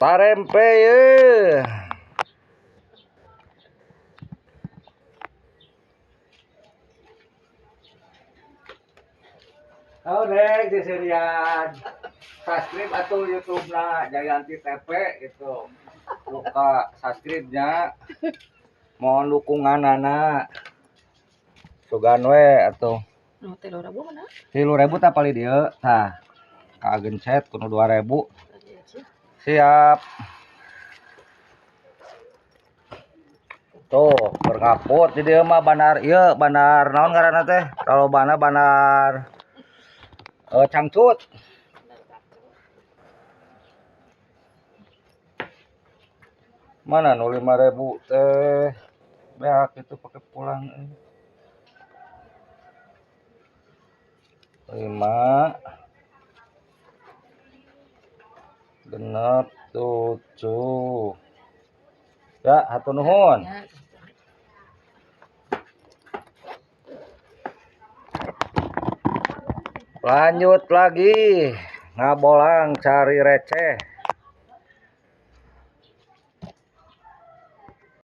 Tarempe ye. Oh, Neng, sisirian. Subscribe atau YouTube na Jayanti TV gitu. Buka subscribe-nya. Mohon dukungan anak. Sugan we atuh. Nu 3.000 mana? 3.000 tah palih dieu. Tah. Kagencet kudu 2.000. Siap. Tuh, berngaput di dieu mah bandar ieu, bandar naon ngaranna teh? Lolobana bandar cangcut. Mana nu 5.000 teh? Beak itu pakai pulang. 5 6 7. Ya, hatur nuhun. Ya. Lanjut lagi ngabolang cari receh.